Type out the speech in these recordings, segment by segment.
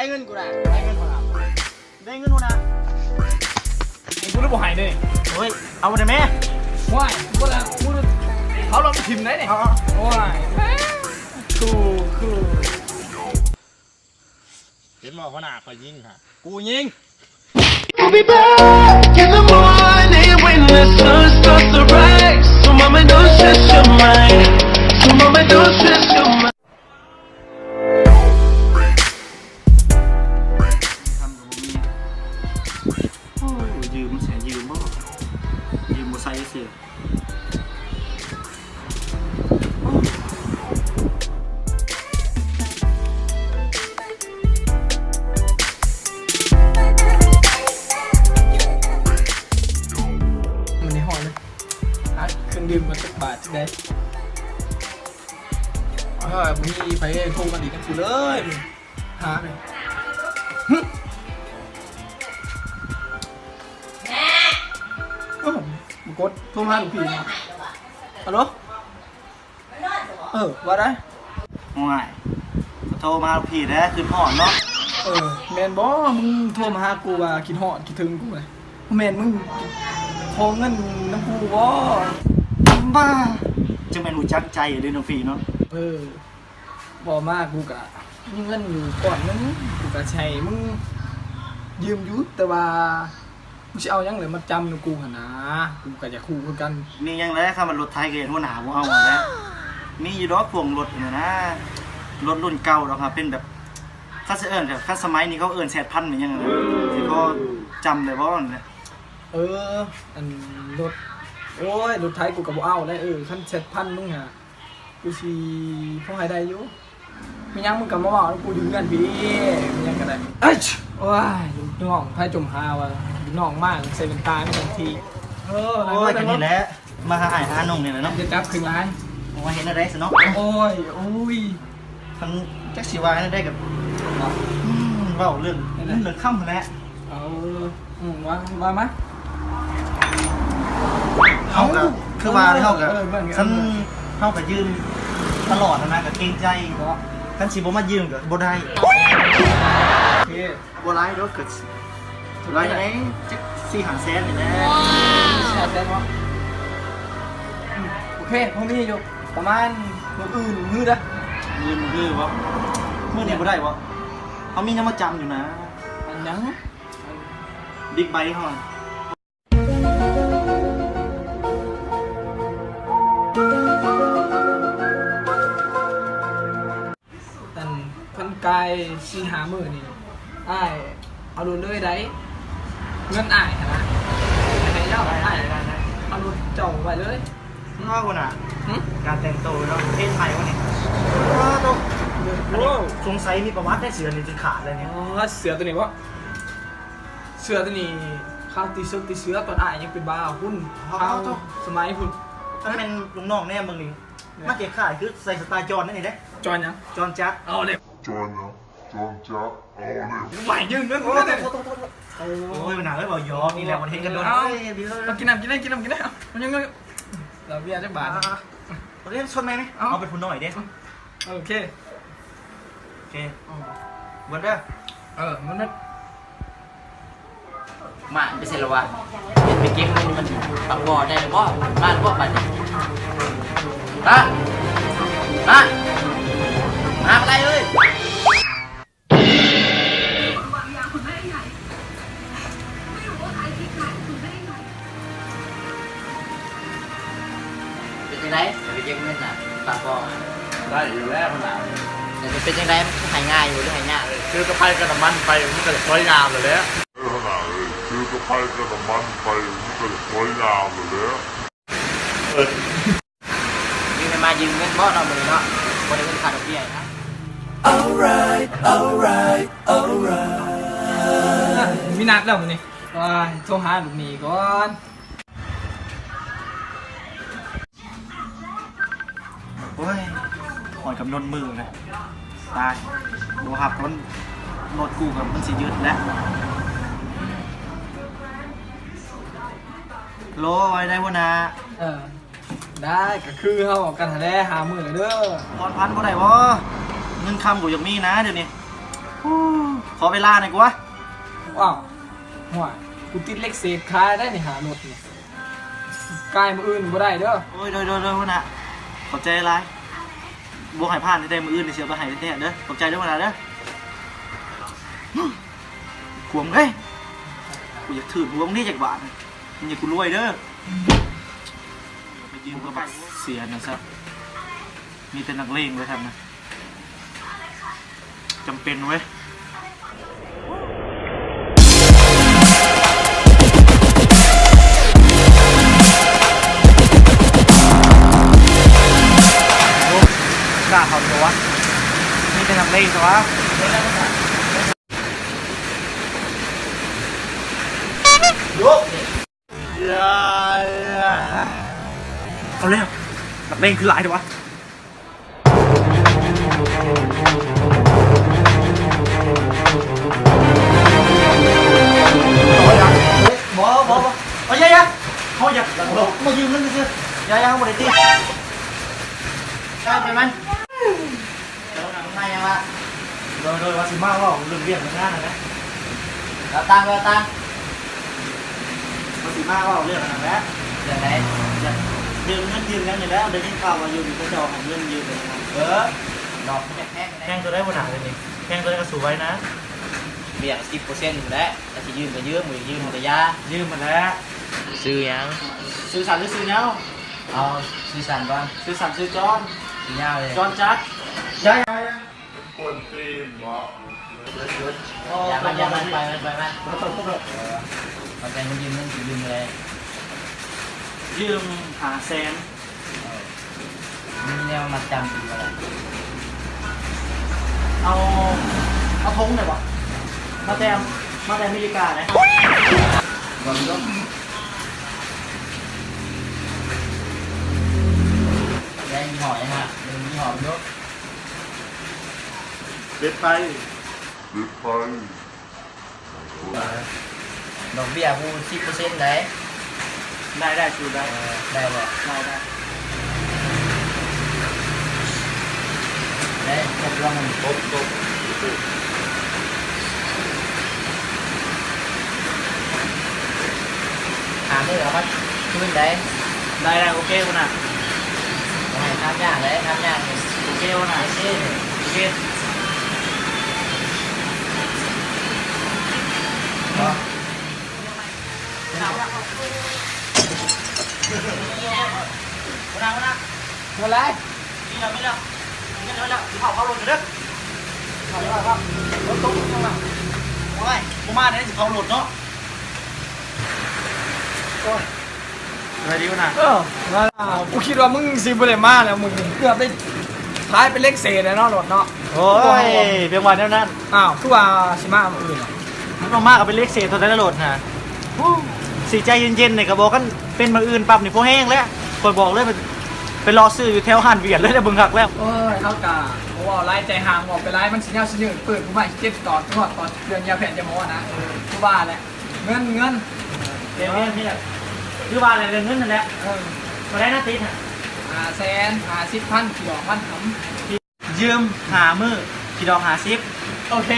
ດ້ເງິນກູນະ ໄດ້ເງິນຫົວໜ້າ ໄດ້ເງິນຫົວໜ້າ ໃຫ້ກູຫຼືບໍ່ໃຫ້ເດ້? ໂອ້ຍ ເອົາໄດ້ແມ້. ໂອ້ຍ ບໍ່ລະ ກູເອົາລົດໄປຖິ້ມໄດ້ນີ້. ໂອ້ຍ ຄູ ຄູ ເຫັນບໍ່ ຫົວໜ້າຂ້ອຍຍິງຫະ ກູຍິງ. I'll be back in the morning when the sun starts to rise. So mama, don't stress your mind. So mama, don't stress your mind. ຄຳກໍບໍ່ມີ. ໂອ້ຍ ຢືມ ຊິໃຫ້ຢືມບໍ່? ຢືມບໍ່ໃສ່ຊື່. ມັນໄດ້ຮອດເລີຍ ຫາເຄື່ອງດື່ມກ່ອນ ຈັກບາດຈັກໃດ. ເອີ ບໍ່ມີໃຜໂທມາຫຼິ້ນນຳກູເລີຍ ຫາແມ່ງ. ຫຶ ເອີ ບໍ່ກົດ ໂທມາຫາລູກພີ່ເນາະ. ຮັລໂຫຼ ເອີ ວ່າໄດ? ໂອ້ຍ ກໍໂທມາຫາລູກພີ່ແຫຼະ ຄິດຮອດເນາະ. ເອີ ແມ່ນບໍ່ ມຶງໂທມາຫາກູວ່າຄິດຮອດຄິດເຖິງກູນະ? ແມ່ນມຶງຂໍເງິນນຳກູບໍ່? ບ້າ ຈັ່ງແມ່ນຮູ້ຈັກໃຈເດ້ນ້ອງພີ່ເນາະ. ເອີ ເວົ້າມາ ກູກະມີເງິນຢູ່ກ້ອນໜຶ່ງ ກູກະຊິໃຫ້ມຶງຢືມຢູ່ ແຕ່ວ່າມຶງຊິເອົາຫຍັງແຫຼະມາຈຳນຳກູຫັ້ນນາ ກູກະຢາກຮູ້ຄືກັນ. ມີຫຍັງແຫຼະ ຄຳວ່າລົດໄຖກໍເຮັດຫົວໜ້າບໍ່ເອົາຫັ້ນແຫຼະ. ມີຢູ່ດອກພວກລົດຫັ້ນນະ ລົດລຸ້ນເກົ່າດອກຫາ ເປັນແບບ ຄັນຊິເອີ້ນ ຄັນສະໄໝນີ້ເຂົາເອີ້ນແຊດພັນແມ່ນຫຍັງຫັ້ນນະ ຊິພໍຈຳໄດ້ບໍ່ຫັ້ນນະ? ເອີ ອັນລົດ ໂອ້ຍ ລົດໄຖກູກໍບໍ່ເອົາແຫຼະ. ເອີ ຄັນແຊດພັນມຶງຫາ ກູຊິພໍໃຫ້ໄດ້ຢູ່. ມີຫຍັງມຶງກໍມາເວົ້ານຳກູຢູ່ເຮືອນພີ້ ມີຫຍັງກໍໄດ້. ໂອ້ຍ ລູກນ້ອງໃຜຈົ່ມຫາວ່າ ລູກນ້ອງມາໃສ່ແວ່ນຕາມີທັນທີ. ໂອ້ຍ ກໍນີ້ແຫຼະ ມາຫາອ້າຍຫານ້ອງນີ້ແຫຼະເນາະ. ຢ່າຈັບຂຶ້ນຫຼາຍ. ໂອ້ຍ ເຮັດແນວໃດຊັ້ນເນາະ? ໂອ້ຍ ໂອ້ຍ ຄັນຈັກຊິວ່າແນວໃດກໍ ອືມ ເວົ້າເລື່ອງເງິນເລື່ອງຄຳຫັ້ນແຫຼະ. ເອີ ອືມ ວ່າ ວ່າມາ. ເຮົາກໍ ເອົ້າ ຄືວ່າເຮົາກໍ ເອີ ເບິ່ງ ຄັນເຮົາກໍຢືມຕະຫຼອດຫັ້ນນະ ກໍເກງໃຈເນາະ. ຄັນຊິບໍ່ມາຢືມກໍບໍ່ໄດ້. ໂອເຄ ບໍ່ຫຼາຍດອກ ກໍຫຼາຍແດ່ ຈັກສີ່ຫ້າແສນນີ້ແຫຼະ. ສີ່ຫ້າແສນເນາະ. ອືມ ໂອເຄ ພໍມີຢູ່ ປະມານມື້ອື່ນມື້ໃດ? ມື້ອື່ນມື້ຮືບໍ? ມື້ນີ້ບໍ່ໄດ້ບໍ? ເຮົາມີແນວມາຈຳຢູ່ນະ. ອັນຫຍັງ? ບິກໄບເຮົາ. ອັນ ຄັນກາຍສີ່ຫ້າມື້ນີ້ ອ້າຍເອົາລົດເລີຍໄດ໋ ເງິນອ້າຍຫັ້ນນະ ໃຫ້ເຈົ້າ ອ້າຍເອົາລົດເຈົ້າໄວ້ເລີຍ. ເອົາພຸ້ນນະ ຫຶ ການແຕ່ງໂຕເນາະ ເພດໃໝ່ວະນີ້. ໂອ້ໂຕ ໂອ້ ສົງໄສມີປະຫວັດໄດ໋ ເສື້ອນີ້ຈົນຂາດແລ້ວນີ້. ອໍ ເສື້ອໂຕນີ້ບໍ? ເສື້ອໂຕນີ້ ຄາວຕີເຊິກຕີເສື້ອຕອນອ້າຍຍັງເປັນບ່າວພຸ້ນ ຄາວສະໄໝພຸ້ນ. ຖ້າແມ່ນລູກນ້ອງແນມເບິ່ງນີ້ ມັນຄ້າຍໆຄືໃສ່ສະໄຕລ໌ຈອນນັ້ນນີ້ເດ້. ຈອນຫຍັງ? ຈອນຈັກ. ເອົາເດ້ ຈອນຫຍັງ? ຈອນຈັກ. ເອົາເດ້ ໃໝ່ຢືມເງິນ. ໂອ້ ໂອ້ຍ ໜ້າເອີຍ ເວົ້າຢອກນີ້ແຫຼະ ບໍ່ເຫັນກັນດົນ. ເອົາ ເອົາ ກິນນ້ຳ ກິນນ້ຳ ກິນນ້ຳ ກິນນ້ຳ. ເອົາ ເອົາ ເອົາ ເອົາ ເອົາເບຍຈັກບາດ. ເອົາ ເອົາ ເອົາ ຊົນໃໝ່ນີ້. ເອົາ ເອົາ ເປັນຜູ້ນ້ອຍເດ້. ໂອເຄ ໂອເຄ ເບິດເດີ. ເອີ ເບິດ ເບິດ. ມາໄປໃສລະວະ? ໄປເກັບເງິນມັນປາກບໍ່ໄດ້ລະບໍ່? ມາລະບໍ່ບາດນີ້? ມາ ມາ ມາບໍ່ໄດ້ເອີຍ. ເປັນຈັ່ງໃດ? ໄປເກັບເງິນນະ ປາກບໍ່? ໄດ້ຢູ່ແລ້ວຫັ້ນນະ. ແລ້ວເປັນຈັ່ງໃດ? ມັນໃຫ້ງ່າຍຢູ່ ຫຼືໃຫ້ຍາກ? ຊື້ກັບໄຟກັບນ້ຳມັນໄປ ມັນກໍຈະສວຍງາມແລ້ວແຫຼະ. ເອີ ຫັ້ນນະ ຊື້ກັບໄຟກັບນ້ຳມັນໄປ ມັນກໍຈະສວຍງາມແລ້ວແຫຼະ. ເອີ ມີໃຜມາຢືມເງິນບໍ່ເນາະມື້ນີ້ເນາະ? ບໍ່ໄດ້ເງິນຄ່າດອກເບ້ຍນະ. Alright, alright, alright. ມີນັດແລ້ວມື້ນີ້. ໂອ້ຍ ໂທຫາລູກໜີ້ກ່ອນ. ໂອ້ຍ ຮອດກຳນົດມື້ແລ້ວ ຕາຍ ບໍ່ຮັບ ມັນ ລົດກູກໍມັນຊິຍຶດແລ້ວ. ໂລ ໄວ້ໄດ້ຫົວໜ້າ. ເອີ ໄດ້ ກໍຄືເຮົາເວົ້າກັນຫັ້ນແຫຼະ ຫ້າມື້ແລ້ວເດີ. ຜ່ອນຜັນບໍ່ໄດ້ບໍ່? ເງິນຄຳບໍ່ຢາກມີນະດຽວນີ້. ໂອ້ ຂ ຂໍເວລາໜ່ອຍກວ່າ. ອ້າວ ຫ້ວຍ ກູຕິດເຫຼັກເສດຂາຍໄດ໋ນີ້ ຫາລົດນີ້ ກາຍມື້ອື່ນບໍ່ໄດ້ເດີ. ໂອ້ຍ ໂດຍ ໂດຍ ໂດຍ ຫົວໜ້າ ຂອບໃຈຫຼາຍ. ບໍ່ໃຫ້ຜ່ານແທ້ໆ ມື້ອື່ນນີ້ຊິເອົາໄປໃຫ້ແທ້ໆເດີ. ຂອບໃຈເດີຫົວໜ້າເດີ. ກວມເອີຍ ກູຢາກຖືກຫົວມຶງນີ້ຈັກບາດ ໃຫ້ກູລວຍເດີ. ໄປຢືມກັບບັກເສຍນະຊະ ມີແຕ່ນັກເລງເວີ້ຍທ່ານນະ. ຈຳເປັນເວີ້ຍ. ໂອ້ ກ້າເຂົ້າຕົວະ ມີແຕ່ນັກເລງຕົວະ. ເອົາແລ້ວ ນັກເລງຄືຫຼາຍແທ້ວະ. ບໍ່ ບໍ່ ບໍ່ ເອົາ ຢ່າ ຢ່າ ເຮົາຢາກມາຢືມເງິນຊື່ໆ. ຢ່າ ຢ່າ ເຮົາບໍ່ໄດ້ຕິ ໄປມັນ. ເຈົ້ານະ ມາຫຍັງລະ? ໂດຍ ໂດຍ ວ່າຊິມາເວົ້າເລື່ອງວຽກເລື່ອງງານຫັ້ນແຫຼະ. ລາວຕາງ ລາວຕາງ ວ່າຊິມາເວົ້າເລື່ອງອັນນັ້ນແຫຼະ. ເລື່ອງໃດ? ເລື່ອງເງິນຢືມຫຍັງນີ້ແຫຼະ. ໄດ້ຍິນຂ່າວວ່າຢູ່ນີ້ເຂົາເຈົ້າໃຫ້ເງິນຢືມແລ້ວນະ. ເອີ ດອກມັນຈະແພງ ແພງເທົ່າໃດຫົວໜ້າ? ເດີນີ້ແພງເທົ່າໃດກໍສູ້ໄຫວນະ. ເບຍກໍສິບເປີເຊັນພຸ້ນແຫຼະ. ຖ້າຊິຢືມກໍຢືມ ບໍ່ຢາກຢືມກໍຢ່າ. ຢືມຫັ້ນແຫຼະ. ຊື່ຫຍັງ? ຊື່ສັນຫຼືຊື່ເຫຍົາ? ເອົາຊື່ສັນກ່ອນ. ຊື່ສັນ ຊື່ຈອນ. ຊື່ເຫຍົາເລີຍ ຈອນຈັກ. ຢ່າ ຢ່າ ຢ່າ ກວນຕີນບໍ? ຢ່າມັນ ຢ່າມັນ ໄປມັນ ໄປມັນ. ເອີ ເຂົ້າໃຈ ມັນຢືມ ມັນຊິຢືມເທົ່າໃດ? ຢືມຫ້າແສນ. ເອີ ມີແນວມັດຈຳອີກບໍ່ລະ? ເອົາ ເອົາຖົງໄດ້ບໍ່? ມາແຕ່ ມາແຕ່ອາເມລິກາເດ້. ແບງຍີ່ຫໍ້ຫຍັງຫະ? ເບິ່ງຍີ່ຫໍ້ເບິ່ງດູ. ເບັດໄພ. ເບັດໄພ. ດອກເບ້ຍກູສິບເປີເຊັນໃດ. ໄດ້ ໄດ້ ສູ້ໄດ້. ເອີ ໄດ້ບໍ່? ໄດ້ ໄດ້. ໄດ້ ຄົບລອງມັນ ຄົບ ຄົບ. ຫາມື້ເອົາມາຄືນໃດ. ໄດ້ ໄດ້ ໂອເຄ ຫົວໜ້າ. ບໍ່ໃຫ້ຖາມຍາກເດ້ ຖາມຍາກນີ້. ໂອເຄ ຫົວໜ້າ. ໂອເຄ ໂອເຄ. ຫົວໜ້າ ຫົວໜ້າ. ເທົ່າໃດ? ມີແລ້ວ ມີແລ້ວ ມີເງິນແລ້ວ ຊິເຜົາ ເຜົາລົດເດີ. ເຜົາ ເຜົາ ເຜົາ ລົດຕົກຍັງລະ. ໂອ້ຍ ບໍ່ມາໄດ້ ຊິເຜົາລົດເນາະ. ໂອ້ຍ ສະບາຍດີຫົວໜ້າ. ເອີ ວ່າ ກູຄິດວ່າມຶງຊິບໍ່ໄດ້ມາແລ້ວ ມື້ນີ້ເກືອບໄດ້ຂາຍເປັນເຫຼັກເສດແລ້ວເນາະ ລົດເນາະ. ໂອ້ຍ ເປັນວ່າແນວນັ້ນ. ອ້າວ ຄືວ່າຊິມາມື້ອື່ນ? ມັນຕ້ອງມາກັບເປັນເຫຼັກເສດເທົ່ານັ້ນລະ ລົດນະ. ໂອ້ ຊິໃຈເຢັນໆ ນີ້ກໍບອກ ຄັນເປັນມື້ອື່ນປັບນີ້ພໍແຮງແລ້ວ. ຂ້ອຍບອກເລີຍ ໄປ ໄປເລາະຊື້ຢູ່ແຖວຮ້ານຫວຽດເລີຍ ໄດ້ເບິ່ງຄັກແລ້ວ. ໂອ້ຍ ເຮົາກະບໍ່ເວົ້າຫຼາຍ ໃຈຫ້າມເວົ້າໄປຫຼາຍ ມັນຊິຍາວຊິຍືດ ເປີດຜູ້ໃໝ່ຊິເຈັບຕອດ ຮອດຕອນເລື່ອງຢາແພດຢາໝໍນະ. ເອີ ຄືວ່າແຫຼະ ເງິນ ເງິນ ແມ່ນ ແມ່ນ ຄືວ່າແຫຼະ ເລື່ອງເງິນຫັ້ນແຫຼະ. ເອີ ເທົ່າໃດນະຕິດຫັ້ນ? ຫ້າແສນ ຫ້າສິບພັນ ຂີ່ດອກພັນຫຳ. ຢືມຫ້າມື້ ຂີ່ດອກຫ້າສິບ. ໂອເຄ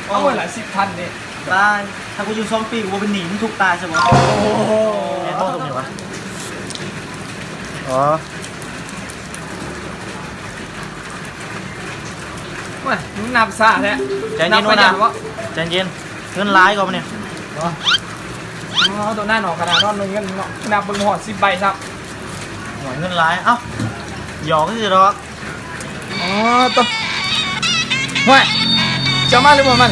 ໂອ້ ເອົາມື້ລະສິບພັນເດ້. ຕາຍ ຖ້າກູຢືມສອງປີ ກູບໍ່ເປັນໜີ້ມຶງທຸກຕາຍຊະບໍ? ໂອ້ໂຫ ແມ່ນບໍ່ຕົງນີ້ວະ? ອໍ ໂອ້ຍ ມຶງນັບຊ້າແທ້. ໃຈເຢັນ ຫົວໜ້າ ໃຈເຢັນ. ເງິນຫຼາຍກວ່ານີ້. ອໍ ເອົາໂຕນັ້ນອອກຂະໜາດນັ້ນ ເງິນເນາະ ນັບເບິ່ງບໍ່ຮອດສິບໃບຊ້ຳ. ໂອ້ຍ ເງິນຫຼາຍ. ເອົ້າ ຫຍອກຊື່ໆດອກ. ອໍ ໂຕ ຫ້ວຍ ເຈົ້າມາຫຼືບໍ່ມັນ?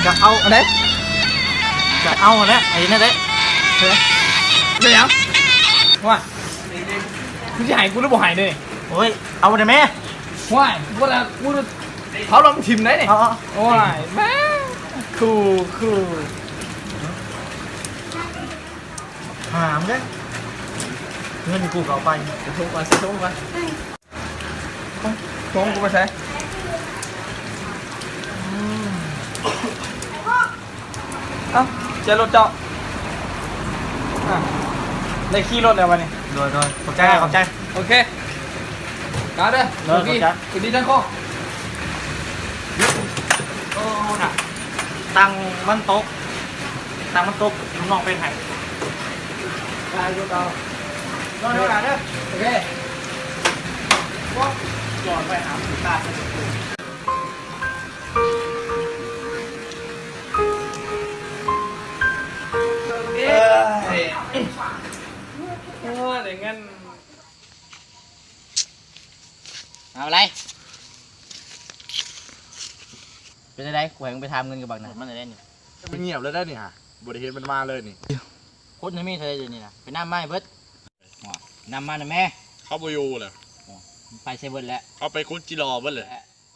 ກະເອົາ ອັນໃດ? ກະເອົາຫັ້ນແຫຼະ ເຮັດແນວໃດ? ເອີ ເປັນຫຍັງ? ຫ້ວຍ ມຶງຊິໃຫ້ກູຫຼືບໍ່ໃຫ້ເດ? ໂອ້ຍ ເອົາໄດ້ແມ. ຫ້ວຍ ບໍ່ລະ ກູເຜົາລົດມຶງຖິ້ມໄດ໋ນີ້. ເອົາ ໂອ້ຍ ແມ ຄູ ຄູ ຫາມເດ້ ເງິນກູກໍເອົາໄປ. ໃສ່ຖົງກ່ອນ ໃສ່ຖົງກ່ອນ. ຖົງກູໄປໃສ? ອືມ ເອົ້າ ໃຈລົດເຈົ້າ. ອ່ະ ໄດ້ຂີ່ລົດແລ້ວບັດນີ້. ໂດຍ ໂດຍ ຂອບໃຈ ຂອບໃຈ. ໂອເຄ ກາເດີ. ໂດຍ ໂຊກດີ ຂອບໃຈ ໂຊກດີທັງຄູ່. ໂອ້ ນະ ຕັ້ງມັນຕົກ ຕັ້ງມັນຕົກ ລູກນ້ອງເປັນໃຫ້ ໄດ້ຢູ່ຕໍ່ ນອນເດີ ໂອເຄ ຈອດໄວ້ຫາຜູ້ຕາຍ ເອີຍ ໂອ້ຍ ໄດ້ເງິນ ເອົາໄລ ເປັນຈັ່ງໃດ? ກູໃຫ້ມຶງໄປຖາມເງິນກັບບັກນັ້ນ ມັນໄດ້ນີ້ ມັນງຽບເລີຍໄດ໋ນີ້ຫາ ບໍ່ໄດ້ເຫັນມັນມາເລີຍນີ້ ຄົນໃນມີເທົ່າໃດດຽວນີ້ນະ ໄປນຳມາໃຫ້ເບິດ ນຳມານຳແມ່ ເຂົາບໍ່ຢູ່ແລ້ວ ໄປໃສເບິດແລ້ວ ເຂົາໄປຂຸດຈິລໍເບິດແລ້ວ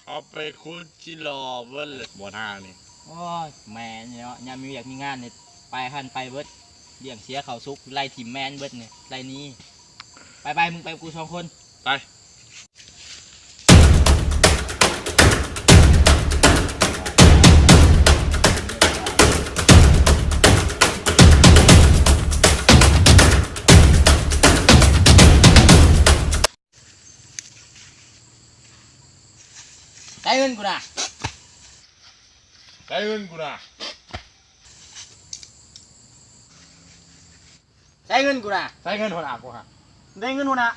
ເຂົາໄປຂຸດຈິລໍເບິດແລ້ວ ບ່ອນຫ້ານີ້ ໂອ້ຍ ແມ່ນເນາະ ຍາມມີວຽກມີງານນີ້ ໄປຫັ້ນໄປເບິດ ລ້ຽງເສຍເຂົ້າສຸກ ໄລ່ຖິ້ມແມ່ນເບິດນີ້ ໄລ່ໜີ ໄປໆ ມຶງໄປກັບກູສອງຄົນ ໄປ ໃຊ້ເງິນກູນະ ໃຊ້ເງິນກູນະ ໃຊ້ເງິນກູນະ ໃຊ້ເງິນຫົວໜ້າກູຫາ ໄດ້ເງິນຫົວໜ້າ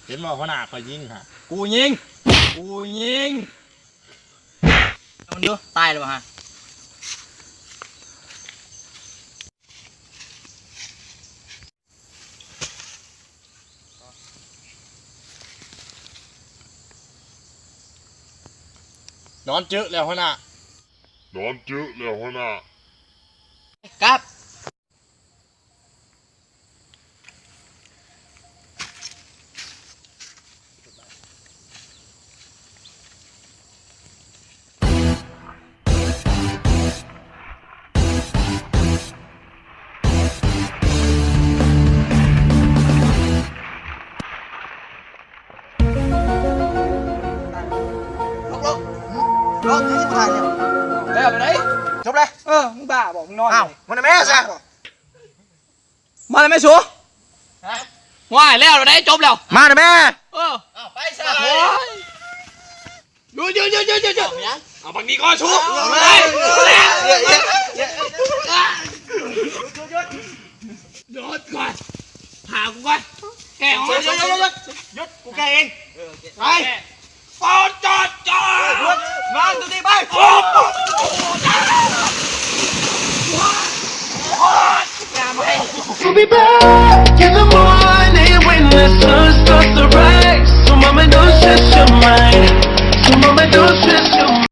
ເຫັນບໍ່ຫົວໜ້າຂ້ອຍຍິງຫາ ກູຍິງ ກູຍິງ ເບິ່ງດູ ຕາຍແລ້ວຫາ ນອນເຈິແລ້ວຫົວໜ້າ ນອນເຈິແລ້ວຫົວໜ້າ ກັບ ລົງ ລົງ ລົງ ຄືຊິບໍ່ຖ່າຍແລ້ວ ແລ້ວໄດ໋ ຈົບແລ້ວ ເອີ ມຶງບ້າບໍ່ ມຶງນອນ ອ້າວ ມັນແມ່ຊະ ມາແລ້ວແມ່ສູ ຮະ ວ້າຍ ແລ້ວໄດ໋ ຈົບແລ້ວ ມາແລ້ວແມ່ ເອີ ອ້າວ ໄປຊະ ໂອ້ຍ ຢຸດ ຢຸດ ຢຸດ ຢຸດ ຢຸດ ເອົາບັກນີ້ກ່ອນສູ ເອົາໄປ ຢຸດກ່ອນ ຫາກູກ່ອນ ແກ້ອອກມາ ຢຸດ ຢຸດ ຢຸດ ກູແກ້ເອງ ເອີ ໂອເຄ ໄປ ປອດຈອດຈອດ ມາ ໂຕນີ້ໄປ ໂອ້ ໂອ້ ໂອ້ ຢ່າມາໃຫ້ We'll be back in the morning when the sun starts to rise. So mama, don't stress your mind. So mama, don't